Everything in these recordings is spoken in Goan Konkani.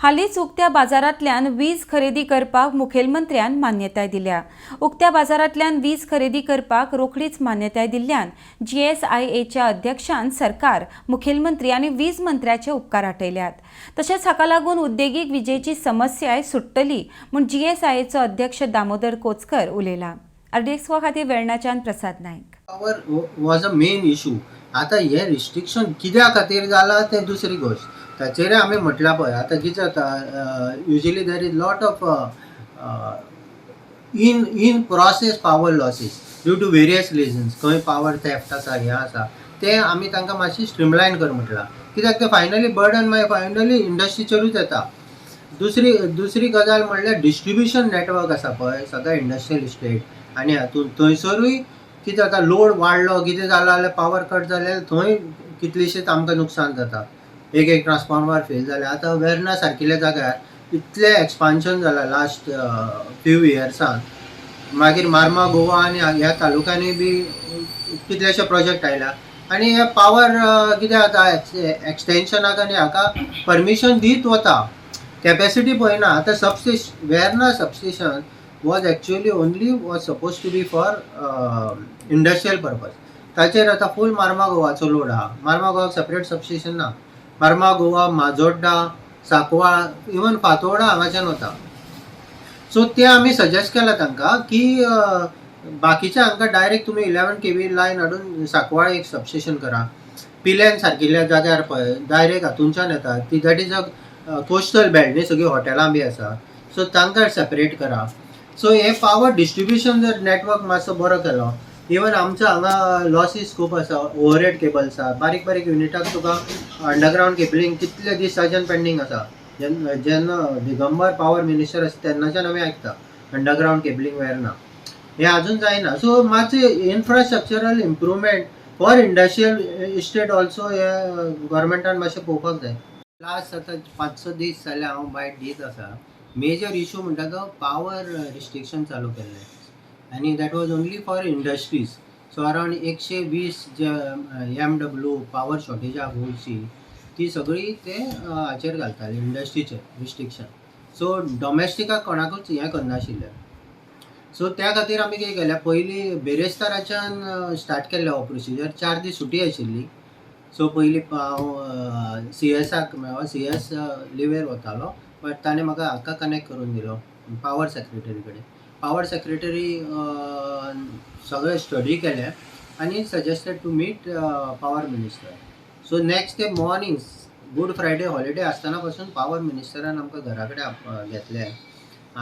हालींच उक्त्या बाजारांतल्यान वीज खरेदी करपाक मुखेलमंत्र्यान मान्यताय दिल्या. उक्त्या बाजारांतल्यान वीज खरेदी करपाक रोखडीच मान्यताय दिल्ल्यान जीएसआयएच्या अध्यक्षान सरकार, मुखेलमंत्री आनी वीज मंत्र्याचे उपकार आठयल्यात. तशेंच हाका लागून उद्देगीक विजेची समस्याय सुट्टली म्हूण जीएसआयएचो अध्यक्ष दामोदर कोचकर उलयला. आरडीएक्स खातीर वेर्णाच्यान प्रसाद Naik. Power was a main issue. आतां हें रिस्ट्रिक्शन कित्या खातीर जालां तें दुसरी गोश्ट. ताचेरय आमी म्हटलां पळय, आतां कितें जाता, usually there is lot of in process power losses due to various reasons. खंय पावर थेफ्ट आसा, हें आसा, तें आमी तांकां मातशें स्ट्रीमलायन कर म्हटलां, कित्याक तें फायनली बर्डन मागीर फायनली इंडस्ट्रीचेरूच येता. दुसरी गजाल म्हणल्यार डिस्ट्रिब्युशन नेटवर्क आसा पळय, सगळ्या इंडस्ट्रियल इस्टेट आनी हातून थंयसरूय कितें जाता, लोड वाडलो, कितें जालां जाल्यार, पावर कट जाल्यार थंय कितलीशीच आमकां नुकसान जाता. एक एक ट्रान्सफॉर्मर फेल जाले. आतां वेर्ना सारकिल्ल्या जाग्यार इतलें एक्सपान्शन जालां लास्ट फ्यू इयर्सान. मागीर मार्मा गोवा आनी ह्या तालुक्यांनी बी कितलेशे प्रोजेक्ट आयल्या आनी हे पावर कितें जाता, एक्सटेन्शनाक आनी हाका परमिशन दीत वता, कॅपॅसिटी पळयना. आतां substation, Verna substation was actually only was suppose to be for industrial purpose. ताचेर आतां फूल मार्मा गोवाचो लोड आहा. मार्मा गोवाक सेपरेट सबस्टेशन ना. मार्मा गोवा, माजोड्डा, सांकवाळ, इवन फातोर्डा हांगाच्यान वता. सो ते आमी सजेस्ट केलां तांकां की बाकीच्या हांकां डायरेक्ट तुमी 11 केवी लायन हाडून सांकवाळ एक सबस्टेशन करा. पिल्यान सारकिल्ल्या जाग्यार पळय, डायरेक्ट हातूंच्यान येता ती, that is a coastal belt न्ही, सगळीं हॉटेलां बी आसा, सो तांकां सेपरेट करा. सो हे पावर डिस्ट्रिब्युशन जर नेटवर्क मातसो बरो केलो, इवन आमचो हांगा लॉसीस खूब आसा, ओवरहेड केबल्स आसा, बारीक बारीक युनिटाक तुका अंडरग्रावंड केबलिंग कितले दिसाच्यान पेंडींग आसा. जेन्ना जेन्ना दिगंबर पावर मिनिस्टर आसा तेन्नाच्यान आमी आयकता अंडरग्रावंड केबलिंग वेर्ना, हें अजून जायना. सो मातशें infrastructural improvement for industrial estate also हे गव्हर्मेंटान मातशें पळोवपाक जाय. लास्ट आतां 5 स दीस जाले हांव बायट दीत आसा. मेजर इशू म्हणटा तो पावर रिस्ट्रिक्शन चालू केल्लें आनी that was only for industries. So around 120 J MW power शॉर्टेजाक वयची ती सगळी ते हाचेर घालताले, इंडस्ट्रीचेर रिस्ट्रिक्शन. सो डॉमेस्टिकाक कोणाकूच हें करनाशिल्लें. सो त्या खातीर आमी कितें केलें, पयलीं बिरेस्ताराच्यान स्टार्ट केल्लें हो प्रोसिजर. 4 दीस सुटी आशिल्ली. सो पयलीं हांव सीएसाक मेळ्ळो. सीएस लिवेर वतालो, बट ताणें म्हाका हाका कनेक्ट करून दिलो, पावर सेक्रेटरी कडेन. पावर सेक्रेटरी सगळें स्टडी केलें आनी suggested to meet power minister. So next day morning, Good Friday holiday आसतना पासून पावर मिनिस्टरान आमकां घरा कडेन घेतलें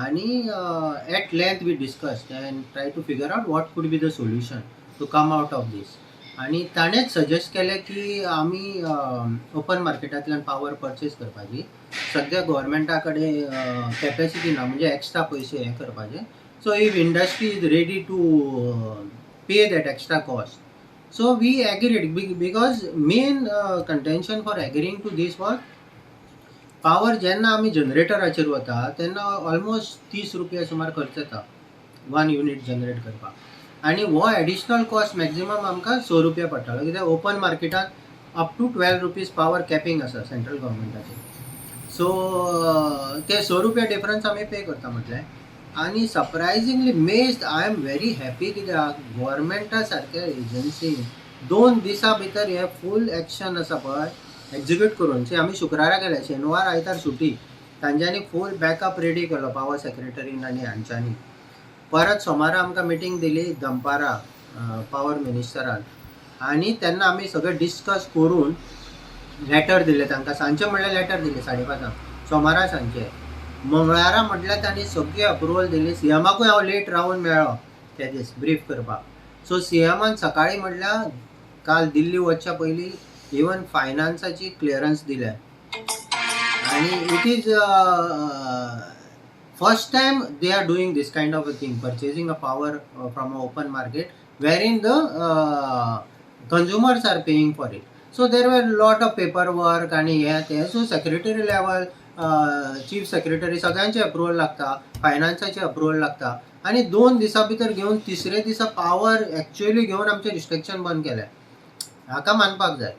आनी at length we discussed and try to figure out what could be the solution to come out of this. आनी ताणेंच सजेस्ट केलें की आमी ओपन मार्केटांतल्यान पावर परचेज करपाची. सद्या गव्हर्मेंटा कडेन कॅपेसिटी ना, म्हणजे एक्स्ट्रा पयशे हें करपाचे. So if industry is ready to pay that extra cost, so we agreed, because main contention for agreeing to this was power. जेन्ना आमी जनरेटराचेर वता तेन्ना ऑलमोस्ट 30 रुपया सुमार खर्च येता वन युनीट जनरेट करपाक आनी हो एडिशनल कॉस्ट मॅक्झिमम आमकां 6 रुपया पडटालो, कित्याक ओपन मार्केटान up to 12 rupees power capping आसा सेंट्रल गव्हर्मेंटाचेर. सो ते 6 रुपया डिफरन्स आमी पे करता म्हटलें. आनी surprisingly amazed, I am very happy, कित्याक गव्हर्मेंटा सारक्या एजन्सीन 2 दिसां भितर हे फूल एक्शन आसा पळय एक्झिक्यूट करून. सी, आमी शुक्रारा गेले, शेनवार आयतार सुटी, तांच्यांनी फूल बॅकअप रेडी केलो, पावर सेक्रेटरीन आनी हांच्यांनी. परत सोमारा आमकां मिटींग दिली दनपारां पावर मिनिस्टरान आनी तेन्ना आमी सगळें डिस्कस करून लेटर दिले तांकां. सांजचे म्हणल्यार लेटर दिले 5:30 सोमारा सांजचे. मंगळारा म्हटल्यार तांणी सगळी अप्रुवल दिली. सीएमाकूय हांव लेट रावन मेळ्ळो ते दीस ब्रीफ करपाक. सो सीएमान सकाळी म्हटल्यार काल दिल्ली वचच्या पयलीं इवन फायनान्साची क्लियरन्स दिल्या आनी it is first time they are doing this kind of a thing, purchasing a power from a open market wherein the consumers are paying for it. So there were lot of paper work आणि हे ते. So secretary level, chief secretary सगळ्यांचे अप्रुवल लागता, फायनान्साचे अप्रुवल लागता आनी 2 दिसां भितर घेवन तिसरे दिसा पावर एक्चुअली घेवन आमचें रिस्ट्रिक्शन बंद केलें. हाका मानपाक जाय.